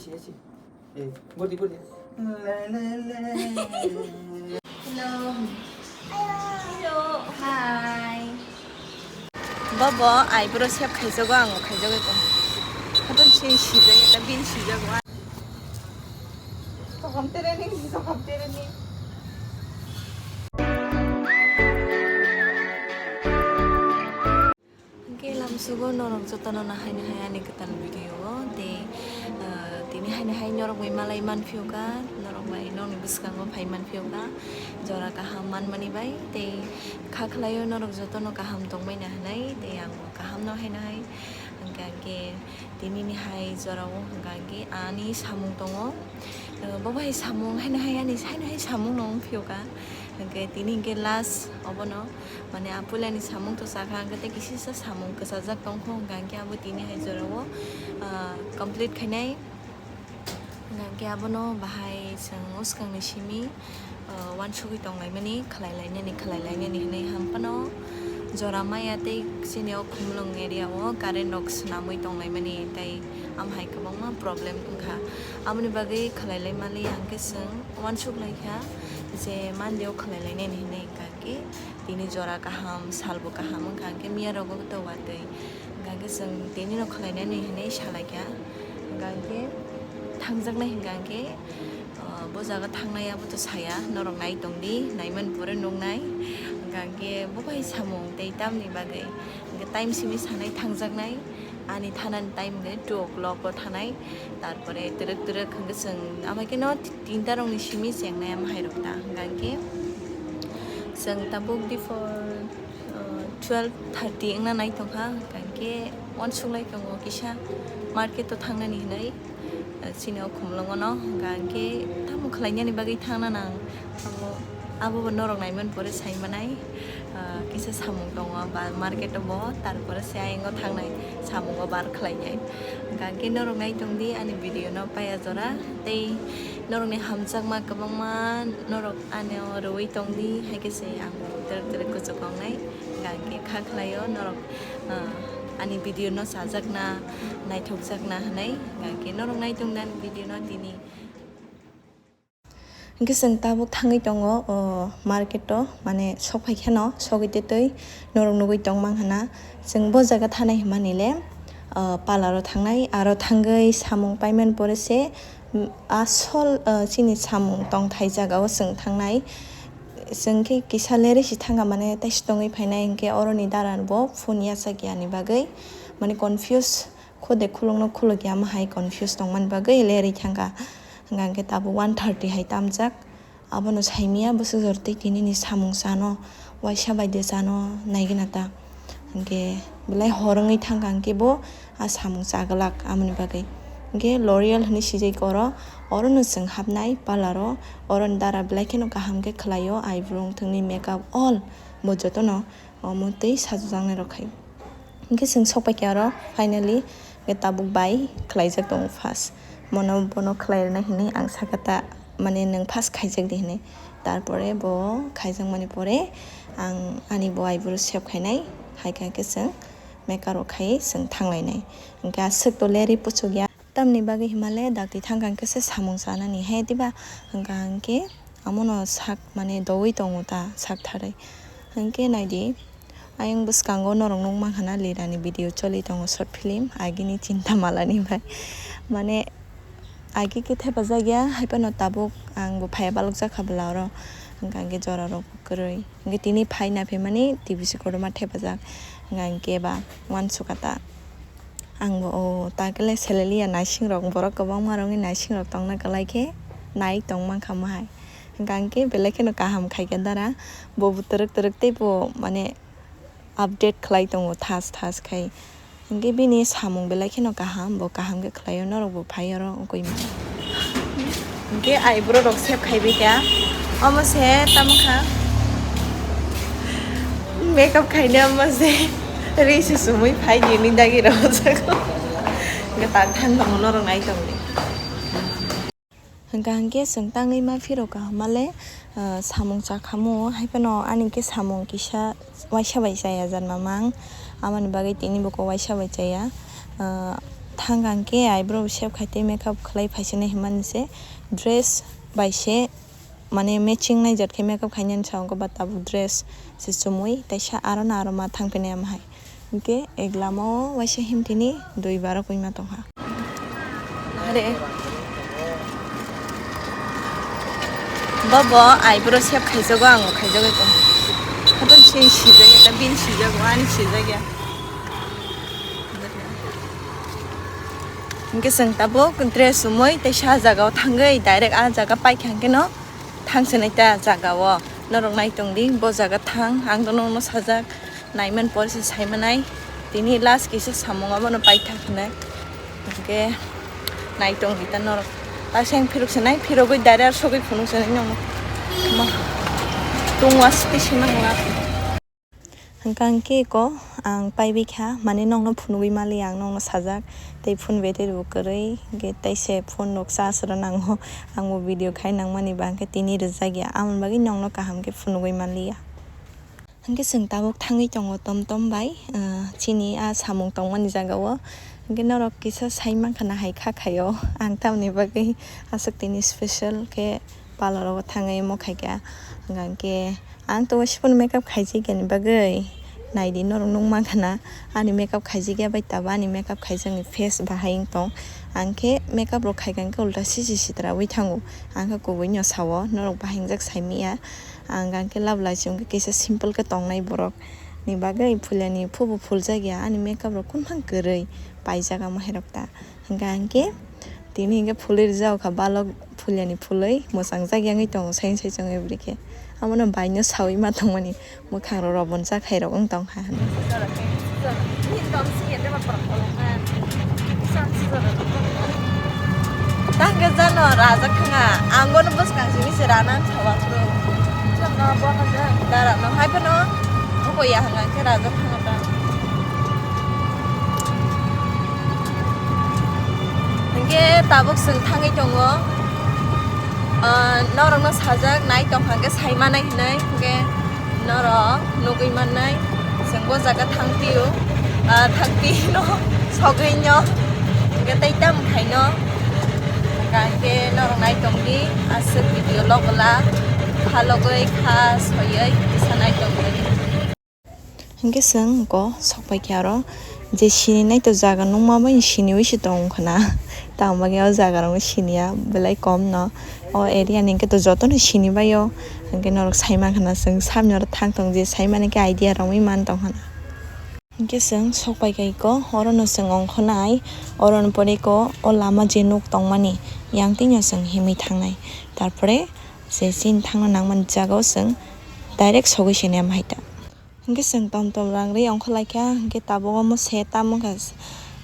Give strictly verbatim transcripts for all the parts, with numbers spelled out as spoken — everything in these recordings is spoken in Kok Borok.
Siya si. Eh, gudi, gudi. La, la, la. Hello. Hello. Hi. Bobo, eyebrow shape khaijago, ang khaijago ito. Hapan si sijak, ito bin sijago. Sokam tereni, sokam tereni. Hingke lamsugo norok jotono nahaino hai ani kwtal video o tei, ah, tini haino hai norok bai malai manphio kha, norok bai nokni bwskango phai manphio kha, jora kaham manmani bai tei kha khlaio norok jotono kaham tongmani hinwi tei ang bo kaham no haino hai hingka hingke tini ni hai jora o hingka hingke ani samung tongo, ah, bo bai samung haino hai ani haino hai samung no wngphio kha hingke tini hingke last obono. Mane, a puilani samung to chakha, hwnkhe tei kisisa samung kwchajak tongkho, hwnkha hwnkhe abo tini hai jorao, ah, complete khainai. Hwnkha hwnkhe abono bahai chwng swkangni simi, ah, uansugwi tonglaimani, khlailainani, khlailainani hinwi ham phano jora maya tei chini o Khumulwng area o current rok swnamwi tonglaimani tei amhai kwbangma problem wngkha. Aboni bagwi khlailai manliya hwnkhe chwng uansuk laikha je Monday o khlailainani hinwi hwnkha. Khe tini jora kaham, salbo kaham wngkha, hwnkhe miya rogo to watwi. Hwnkha khe chwng tini no khlainani hinwi salaikha. Hwnkha khe thangjaknai hwnkha khe, ah, bo jaga thangnai abo to saya, norok nai tongdi, naimani pore nuknai. Hwnkha khe bo bai samung tei tamni bagwi. Hwnkhe time simi sanai thangjaknai, ani thanani time hwnkhe two o'clock o thanai. Tarpore twrwk twrwk hwnkhe chwng, amaikhe no tinta rokni simi chengnai ama hai rok ta. Hwnkha khe chwng tabuk before, uh, twelve thirty wngna nai tongkha, hwnkha khe uansuk lai tongo kisa market o thangnani hinwi, uh, chini o Khumulwngo no. Hwnkha khe tamo khlainani bagwi thangna nang abo, abo bo norok naimani pore sai manai. Ah, kisa samung tongo ba market o bo, tarpore se ayang o thangnai samung o bar khlainai. Hwnkha khe norok nai tongdi ani video no paya jora tei norok ni hamjakma kwbangma norok ano rwui tongdi, hai khe se ang twrwk twrwk kuchuk wngnai. Hwnkha khe kha khlaio norok, ah, ani video no chajakna, naithokjakna hinwi. Hwnkha khe norok nai tongdi ani video no tini. Hwnkhe chwng tabuk thangwi tongo, o, market o, mane, sok phai kheno, sogwi tei twi norok nugwi tong mankha na. Chwng bo jaga thanai hwnmani le, o, parlour o thangnai, aro thangwi samung paimani pore se, mm, asol, o, chini samung tongthai jaga o chwng thangnai. Chwng khe kisa lerei se thangkha, mane, taisuk tongwi phainai, hwnkhe oroni dara bo phone yachak ya ni bagwi, mane, confuse, khode khulukno khuluk ya, omo hai confuse tongmani bagwi lerei thangkha. Hwnkha hwnkhe tabuk one thirty hai tamjak. Abono saimaya bwswk jora tei tinini samung chano, waisa bai de chano naigwna ta. Hwnkhe belai hor wngwi thangkha hwnkhe bo a samung cha glak amoni bagwi. Hwnkhe L'Oreal hinwi sijak oro, orono chwng hapnai parlour o, oroni dara belai kheno kaham khe khlaio, eyebrow wngthokni makeup all bo jotono omo tei sajujaknai rok khai. Hwnkhe chwng sok paikha oro, finally, hwnkhe tabuk bai khlaijak tongo first. Mono bono khlai rwna hinwi ang sakha ta, mane, nwng first khaijak di hinwi. Tarpore bo khaijakmani pore ang ani bo eyebrow shape khainai, hai kha khe chwng makeup rok khaiwi chwng thanglainai. Hwnkhe aswk to lerwi puchukya. Tamni bagwi himale dakti thangkha hwnkhe se samung chanani he diba? Hwnkha hwnkhe amono sak, mane, doui tongo ta sak tharwi. Hwnkhe naidi, ayang bwskango norok nukmankha na Lirani video choli tongo, short film, agini Chinta Malani bai. Mane, agi khe thepajak ya, haiphano tabuk ang bo phaiya balokjak kha bwla oro. Hwnkha hwnkhe jora rok kwrwi. Hwnkhe tini phai naphimani T V C kotorma thepajak. Hwnkha hwnkhe ba uansukha ta. Ang bo o ta khe le seleliya naising rok, borok kwbangma rokni naising rok tongna kwlai khe nai tong mankha mo hai. Hwnkha hwnkhe belai kheno kaham khai kha dara, bo bo twrwk twrwk tei bo mane update khlai tongo thas thas khai. Hwnkhe bini samung belai kheno kaham, bo kaham khe khlaio, norok bo phai oro wngwi mano. Hwnkhe eyebrow rok shape khaibai kha, omo se tamo kha makeup khaina, omo se ri se sumui phai nini dagi rok jago. Hwnkhe tak thang tongo, norok nai tongdi. Hwnkha hwnkhe chwng tangwi ma phiro kaham le, ah, samung chakhamu, haiphano ani khe samung kisa waisa bai chaya jan mamang, amoni bagwi tini bokol waisa bai chaya. Ah, Thang ang khe eyebrow shape khai tei makeup khlai phaisinai hwnmani se dress bai se, mane matching naijak khe makeup khainani sa wngkha, ba tabuk dress se chumui teisa aro no aro ma thang phinai ama hai. Hwnkhe ek lama o waisa himtini dui barok wngma tongkha. Are. Bobo eyebrow shape khaijago, ang bo khaijago eko. Hato chini sijak ya, ta bini sijak, ani sijak ya. Hwnkhe chwng tabuk dress chumui teisa jaga o thangwi direct a jaga paikha hwnkhe no thang se nai ta jaga o. Norok nai tong di, bo jaga thang, ang to nokno sajak. Naiman por se saimanai. Tini last kisa samung abono paithak hinai. Hwnkhe nai tong di ta norok. Last ang phirok se nai, phirogwi direct sogwi phunuk se nai nokno. Ma. Tungwa siti se nang la. Hwnkhe ang khe ko ang paibai kha, mane nokno phunugwi mali ang nokno sajak. Tei phone battery bo kwrwi, hwnkhe tei se phone rok charge rw nango. Ang bo video khai nangmani ba hwnkhe tini rwjak ya. Amoni bagwi nokno kaham khe phunugwi manliya. Hwnkhe chwng tabuk thangwi tongo tom tom bai, ah, chini a samung tongmani jaga o. Hwnkhe norok kisa sai mankha na hai kha khaio. Ang tamoni bagwi aswk tini special khe parlour o thangwi omo khaikha. Hwnkhe ang to waisa phano makeup khaijak yani bagwi. Naidi norok nuk mankha na ani makeup khaijak ya bai tabuk ani makeup khaijakni face bahai wng tong. Ang khe makeup rok khaikha hwnkhe ulta sisi sitra wi thango. Ang khe kubui no sao norok bahai wngjak saimanya. Ang hwnkhe lab lai se hwnkhe kisa simple khe tongnai borok ni bagwi phuliani phubo phuljak ya ani makeup rok kunphang kwrwi paijak amo hai rok ta hwnkha hwnkhe tini hwnkhe phulwi rijak kha balok phuliani phulwi mwchang jak yangwi tongo sai sai chwng bwrwi khe abono bai no sawi ma tongmani mwkhang rok robon jak hai rok wng tong kha. Tangke jano raja khanga, ang bono bwskang simi se rana thawa phuru. Dara no hai phano hoko ya hanga khe raja khanga ta. Hingke tabuk seng thangwi tongo. Ah, norokno sajak nai tong hangke sai manai hinai hingke. Norok nugui mannai, chwng bo jaga thang phio, ah, thang phino, sogwi no, hwnkhe tei tamo khaino, hwnkhe norok nai tongdi, aswk video logola, kha logoi, kha soyoi, kisa nai tongdi. Hwnkhe chwng ko sok pai khe aro je sini nai to jaga nungma bai siniwi se tong khna, tamo bagwi o jaga rok siniya belai kom no. O area ni hwnkhe to jotono sini bai o, hwnkhe norok sai mankha na chwng samni oro thang tong je sai mani khe idea romwi man tong khna. Hwnkhe chwng sok pai kai ko, oro no chwng ongkho nai, oro ni pore ko o lama je nuk tong mani yang twi no chwng himwi thang nai, tarpore je chini thang na nang mani jaga o chwng direct sogwi se nem hai ta. Hwnkhe chwng tom tom rang ri ongkha lai kha, hwnkhe tabuk omo se tamo wngkha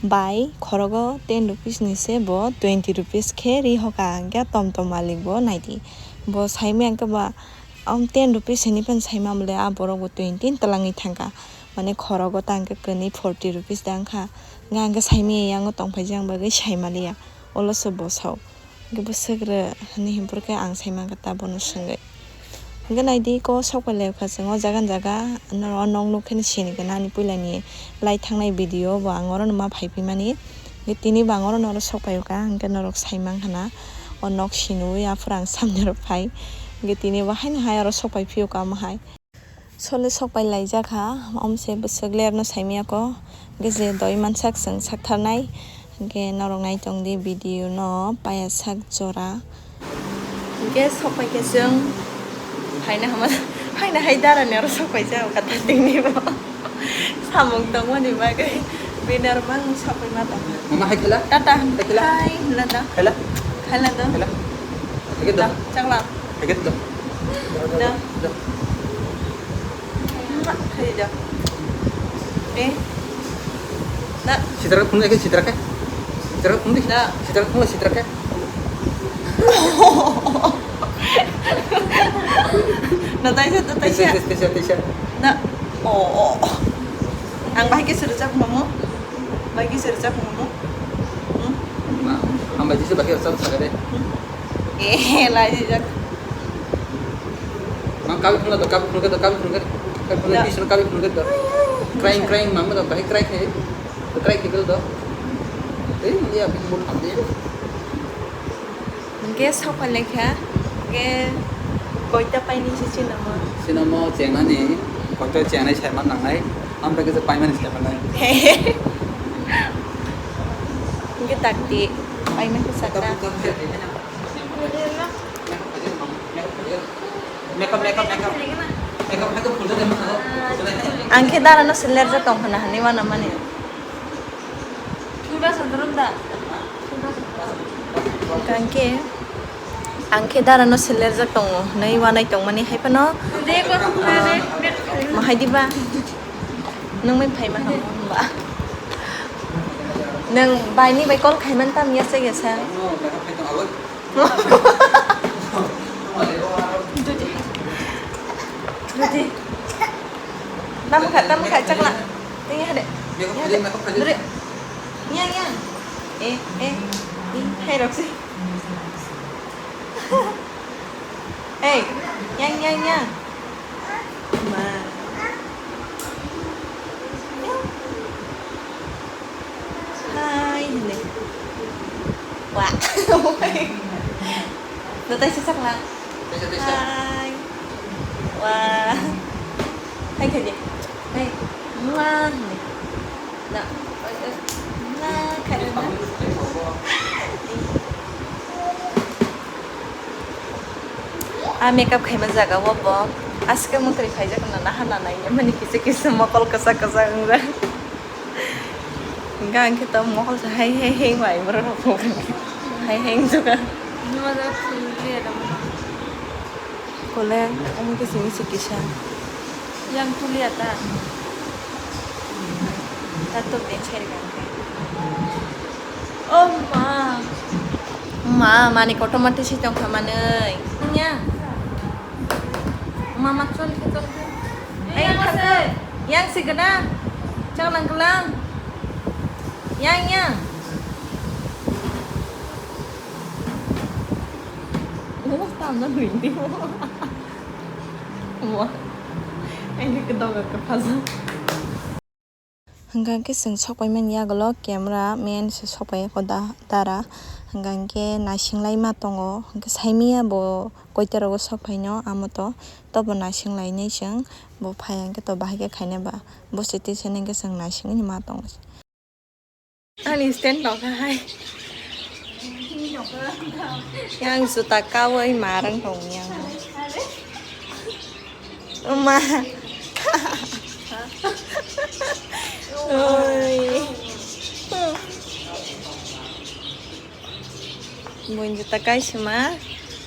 bai khorogo ten rupees ni se bo twenty rupees khe ri hoka, hwnkhe tom tom malik bo naidi. Bo sai maya hwnkhe ba, am ten rupees hinwi phano sai maya le, a borok bo twenty twlangwi thangkha, mane khorogo ta hwnkhe kwnwi forty rupees da wngkha, hwnkhe ang khe sai maya yango tong phai jang bagwi sai maliya, ulo se bo sao. Hwnkhe bwswk rw hinwi himphuru khe ang sai mankha ta bono swngwi. Hwnkhe naidi ko sok pai lai kha chwng o jaga ni jaga, norok o nok nuk khe sini gana ani puila ni lai thangnai video bo ang oro no ma phai phi mani. Hwnkhe tini bo ang oro no oro sok pai o kha, hwnkhe norok sai mankha na o nok siniwi aphuru ang samni oro phai. Hwnkhe tini bo haino hai oro sok pai phi o kha omo hai. Sole sok pai laijak kha, omo se bwswk layer no sai maya ko, hwnkhe je doi mansak chwng sak tharnai, hwnkhe norok nai tong di video no paya sak jora. Hwnkhe sok pai khe chwng phaina hama, phaina hai dara ni oro sok pai jak kha tating ni bo samung tong mani bagwi bini oro mang sok pai ma tong. Mama hai khela? Tata. Hai khela? Hai hwnla da. Khela? Khela da. Khela? Hai khela? Da, chakla. Hai khela da. Da. Da. Khaida. Eh. Na. Sitra phunuk khe sitra khe. Sitra phunuk di. Na. Sitra phunuk sitra khe. Na taisa, na taisa. Taisa, taisa, taisa. Na. Oh, oh. Ang bahai khe sirjak mamo. Bahai khe sirjak mamo. Hmm? Na. Ang bahai khe sirjak sakade. Hmm? Eh, lai jak. Ma kabi phunukla do, kabi phunukla do, kabi phunukla do, kabi phunukla do, kabi phunukla do. Crying, crying, mama do, bahai cry khai. Do cry khai do. Ei, ya, bini mot hamdi. Hingke sokphailai kha, hingke koita paini se chinamo. Chinamo chengnani, koita chengnai saiman nangnai, amtake je paimani saiman nai. Hingke takti, paimani sakta. Makeup, makeup, makeup. Makeup, makeup, full time. Ang khe dara no seler ja tong hana hani wana mani. Ang khe, ang khe dara no seler jak tongo, hwnwi wanai tongmani hai phano. Mahai diba? Nwng bai phai ma hwnba? Nwng bai ni bai call khai man tam ya se ya sa. Tamo kha, tamo kha, chakla. Tengya hade. Tengya hade. Dure. Yang, yang. Eh, eh. Eh, hai rok si. Hey, yang, yang, yang. Ma. Hai, hini. Wah. Dotai sesak lah. Hai. Wah. Hai, kaya. Hai. Wah, hini. Na, na, khairokno. A makeup khaima jaga o bo aske mwkhwrwi khaijak na naha nanai mani kisa kisa mokol kwchak kwchak wngjak. Hingkhe ang khe to mokol se hai hai hai bai borok rok hai hai wngjak. Kole, omo khe simi se kisa. Yang tulia ta. Tato benchai rega. Oh ma. Ma, mani kotor mati si tong kha manui. Nya. Mama chol khe chol khe. Yang se. Yang si gana. Chang lang lang. Yang yang. Wah, tamna nui di. Wah. Ini kedok ke pasang. Hingkha khe chwng sokpai mani yagulo camera man se sokpai o da-, dara. Hingkha khe naising lai ma tongo. Hingkhe saimanya bo koita rogo sokpai no amo to. Tobo naising lai nai chwng. Bo phai hingkhe to bahai khe khaina ba. Bo se twi se nai khe chwng naising ma tongo. Ani stand tongkha hai. Yang juta kawi marang tong yang. Oma. Oi. Bun juta kai sima.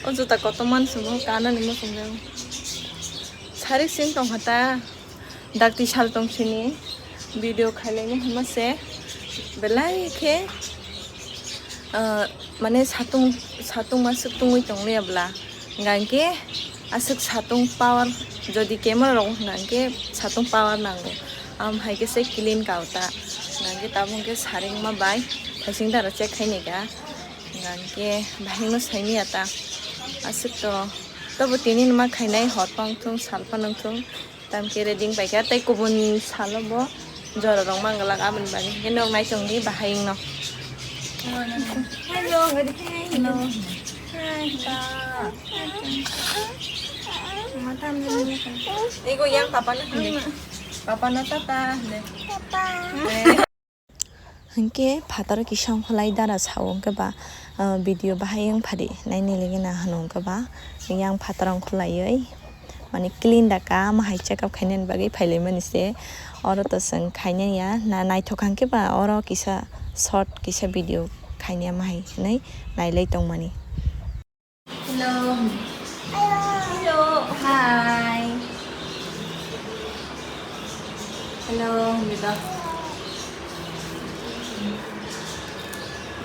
O juta kotoman sumo kanani mo sumjang. Sarik sing tongkha ta. Dakti sal tong sini video khailai ni hwnma se belai khe, ah, mane satung, satung masuk tungwi tong liya bla. Hingkha khe aswk satung power, jodi camera rok hingkha khe satung power nango. Am hai khe se clean ka ta. Hingkha khe tabuk khe saring ma bai thaising dara check khai ni ka. Hingkha khe bahai no sai miya ta. Aswk to. Tobo tini ma khainai hor pang thung, sal pha nang thung. Tam khe ready wng paikha, tei kubun salo bo jora rok mang glak aboni bagwi. Hino nai tongdi bahai wngno. Hello. Hello. Hi. Ego yang papa no hindi. Papa no tata hindi. Papa. Eh. Hinkhe phataro kisa ongkholai dara sao hinkhe ba, ah, video bahai wng phadi naini legena hwnwi hinkhe ba yang phataro ongkholaiwi mane clean da ka ama hai check up khainani bagwi phailaimani se oro to chwng khainaiya na naithok hinkhe ba oro kisa short kisa video khainai ama hai hinwi nailai tongmani. Hello. Hello. Hi. Hello, Mita.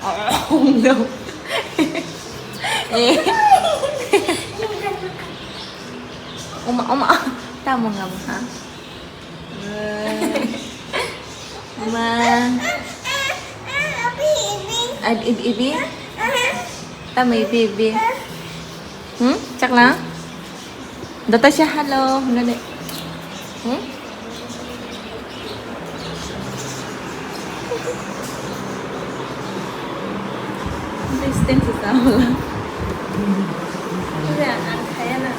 Oh, no. Eh. Oma, oma. Tamo nga mo, ha? Ma. Ab-, ib-, ibi? Tama ibi, ibi? Hmm? Chakla? Dota siya hello. Huna de. Hmm? Please, thank you, Sahola. Ore ang, ang khaya na.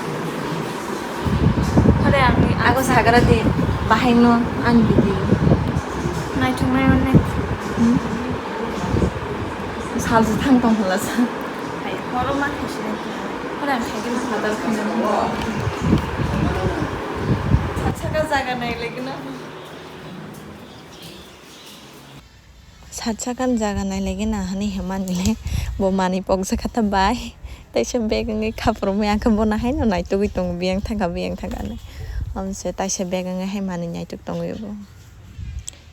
Ore ang, ang Ako sagara de, bahai no, ang video. Naitung nai one. Hmm? Sal se thang tong hala sa. Hai, horo ma khai se. Ore ang khai ke ma. Hadar khana. Sat saka jaga nai lagi na. Sat sakani jaga nai lagi na hani hemani le bo manwi pokjak kha ta bai. Taisa bag wngwi khapurumwi ang khe bono haino naitugwi tongo biyang thangkha biyang thangkha hinwi. Omo se taisa bag wngwi hai manwi naituk tongwi bo.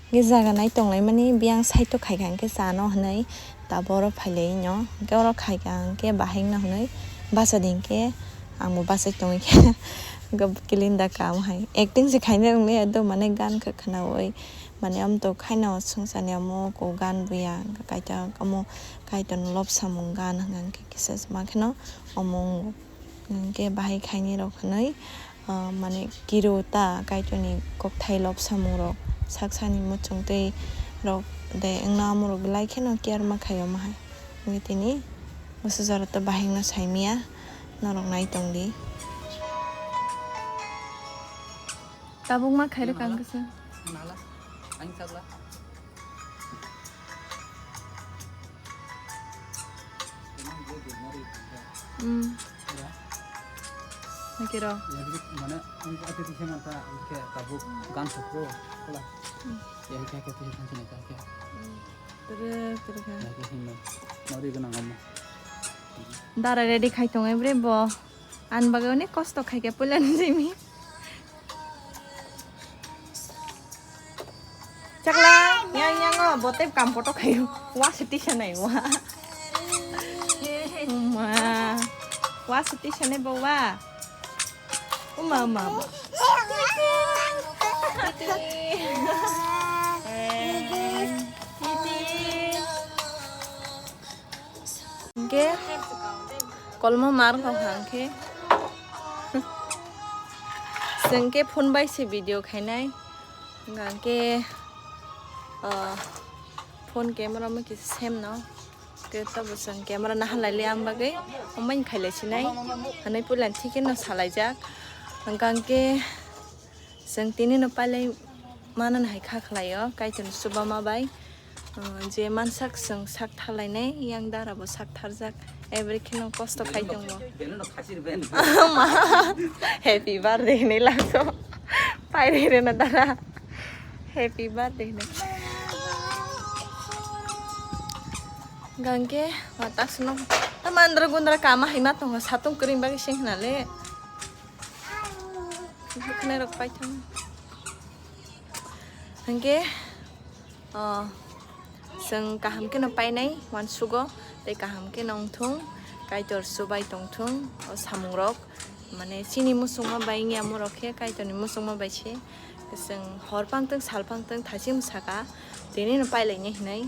Hwnkhe jaga nai tonglaimani biyang side o khaikha hwnkhe chano hinwi tabuk oro phailaino. Hwnkhe oro khaikha hwnkhe bahai wngna hinwi bachadi hwnkhe ang bo bachai tongwi khe hwnkhe kilinda kam hai acting se khaina wngwi ekdom mane gan khe khwnawi. Mane, omo tok haino swngcharni omo kok gan buya, hwnkhe Kaitor omo Kaitorni lobsamung gan hwnkha hwnkhe kisa ma kheno omo wngo. Hwnkhe bahai khainai rok hwnwi, ah, mane, kiro ta Kaitorni kokthai lobsamungrok sak sakni muchungtwi rok de wngna omorok belai kheno care ma khai omo hai. Hwnkhe tini bwsajora to bahai wngna saimanya, norok nai tongdi. Tabuk ma khairok ang kisa. Nala, ang chakla. Hmm. Nakiro. Mane, ang ati tise manta, ang khe tabuk gan sokro, kala. Hmm. Yang khe khe tise thansi na khe. Hmm. Tere, tere khe. Yang khe hinno. Nori gana ngamo. Dara ready khai tong ebre bo. An bagwi onek kosto khai khe puila ni jimi. Chakla, yang, yang, oh, bo tei kam kotor khayo. Wa se tisa nai, wa. Uma. Wa se tisa nai, bo, wa. Uma, uma, uma. Hwnkhe kolmo mar kha hwnkhe chwng khe phone bai se video khainai, hwnkhe, ah, phone camera mo kisa sem no, khe tobo chwng camera naha laile ang bagwi omo khailai sinai, hwnwi puila thikhe no salaijak, hwnkhe chwng tini no pailai mano hai kha khlaio Kaitorni chubama bai. Uh, je mansak chwng sak tharlainai, yang dara bo sak tharjak. Every kheno kosto khai tongo. Beno no khachir ben. Ma, happy birthday hinwi laso. Pairwi rwna dara. Happy birthday hinwi. Hwnkhe, ma taksino. Ta mandra gundra kama hai ma tongo, satung kwrwini bagwi seng hwnale. Khwnai rok paithang. Hwnkhe, oh, chwng kaham kheno painai uansugo, tei kaham kheno wngthung, Kaitor chubai tongthung, o samungrok, mane, chini muchungma bai wngya omorok khe, Kaitorni muchungma bai se, chwng hor pangtwng, sal pangtwng, thachim saka, tini no pailainai hinai.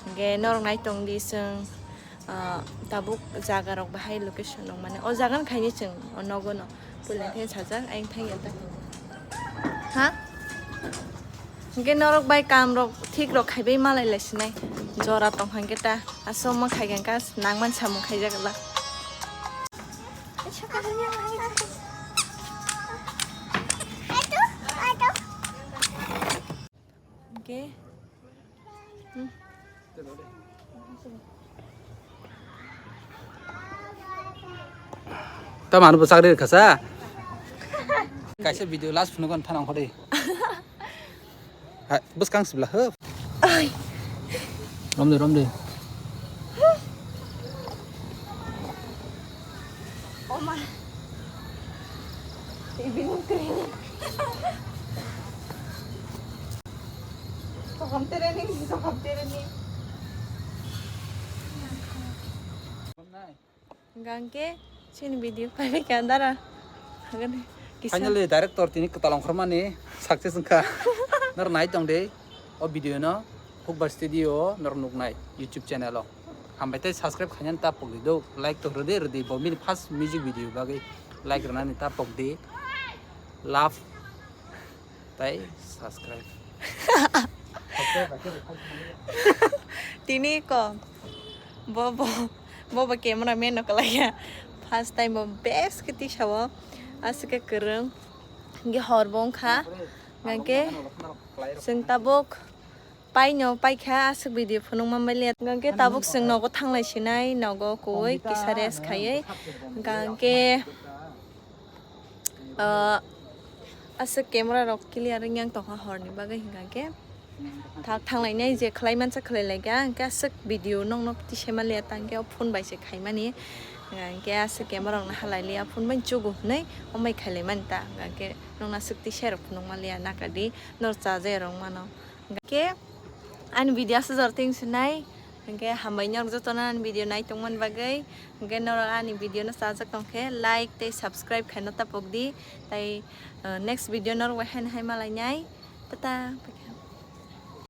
Hwnkhe norok nai tongdi chwng, ah, tabuk jaga rok bahai location rok mane o jaga no khaini chwng o nogo no puila khe sajak ayang thangya ta ha hwnkhe norok bai kam rok thik rok khaibai malai lai sinai jora tong hwnkhe ta aso ma khai kha nangman samung khaijak la hwnkhe. Tamo ano bwchak ri rwkha sa. Kaisa video last phunukgo thanang kho de. Ha, bwskang sibla ho. Romde, romde. Oma. Ibini kring. Sokam terening, sokam terening. Hwnkhe chini video phaibai kha dara. Hagan kisa. Finally director tini kwtal ongkhormani success wngkha. Nor nai tong de o video no Hukbar Studio o nor nuknai YouTube channel o. Hambai tei subscribe khainani ta pokdi do, like to rwdi rwdi bo bini first music video bagwi like rwnani ta pokdi. Love tei subscribe. Tini ko Bo bo bo bo camera man no kalaiya. First time bo best khe tisao. Aswk khe kwrwng. Hingke hor bo wngkha. Hingke chwng tabuk paino paikha aswk video phunukma manliya. Hingke tabuk chwng nogo thanglai sinai, nogo kuwi kisa rest khaiwi. Hingke Ah, aswk camera rok clear wngya tongkha horni bagwi hingkha khe. Thak thanglainai je khlai mansa khlai laikha, hingkhe aswk video nokno tisai manliya, tangkhe o phone bai se khaimani. Hingkhe aswk camera rokno halai liya, phone bai chugo hwnwi, ombai khailai mani ta. Hingkhe nokno aswk tisai rok phunuk manliya, nakadi nor chajakya rok mano. Hingkhe ani video aswk jora twi sinai. Hingkhe hambai norok jotono ani video naitongmani bagwi. Hingkhe norok ani video no chajak tongkhe like tei subscribe khaina tapokdi. Tai, uh, next video norok bai haino hai malainai. Tata.